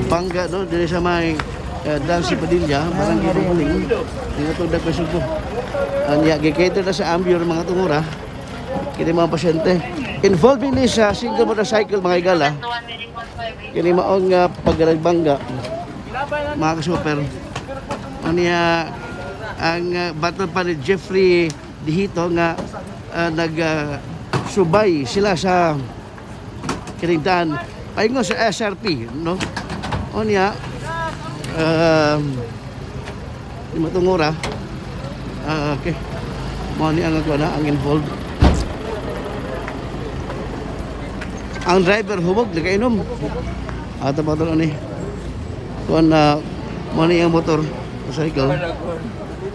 Bangga, no, diri sa may Dancy Padilla, Barangay Mambaling, ning atong Dagbayan, Sugbo. Anya gi-cater na sa ambure mga tungura kini mga pasyente. Involving ni sa single motorcycle, mga higala. Kini maong pagaragbangga, mga ka-super. Anya ang battle pa ni Jeffrey Dihito nga nag subay sila sa kining daan paingon sa SRP, no? Unya di matungura. Ah, okay, mo ni ang ako na ang involved. Ang driver hubog, nakainom ato pa ni kuan na mo ni ang motor motorcycle.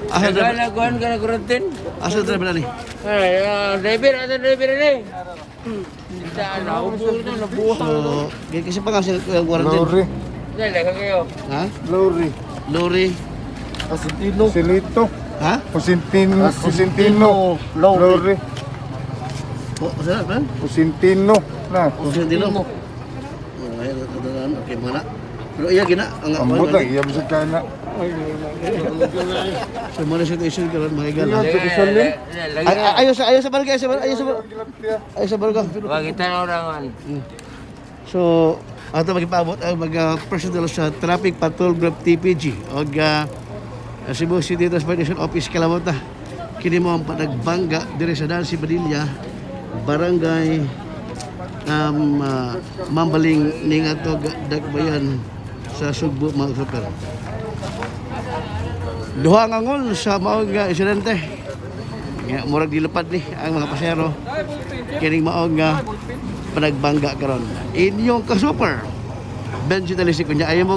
Asa driver? Nagalaguan ka na kurantin. Asa driver ni? Ay, driver, asa driver ni? Naubo na, nabuha. So kasi pa nga sila quarantine. Lori. Dali ka kayo. Ha? Lori. Lori. Cosentino. Silito. Ha? Cosentino. Cosentino. Lori. O, saan ba? Cosentino. Na. Cosentino. Oh, ay, ito. Okay, mga na. Pero iya gina ang Ambot lang. Iya bisa kana. So mo na situation karon, mga higala. Iya, Jerusalem. Ay, ay, ayo sa barangay, ayo sa barangay. Wag kita na orangan. So, ato magpaabot ang mga personnel sa Traffic Patrol Group TPG og Cebu City Transportation Office Kalamota. Kini mo ang panagbangga diri sa Dansi Padilla, Barangay Mambaling ning ato Dakbayan sa Sugbo, mga super. Duha ang angol sa maong insidente. Nga murag dilupad ni ang mga pasero kining maong panagbangga karon. Inyong ka-super. Benji Talisik kunya ayaw mo.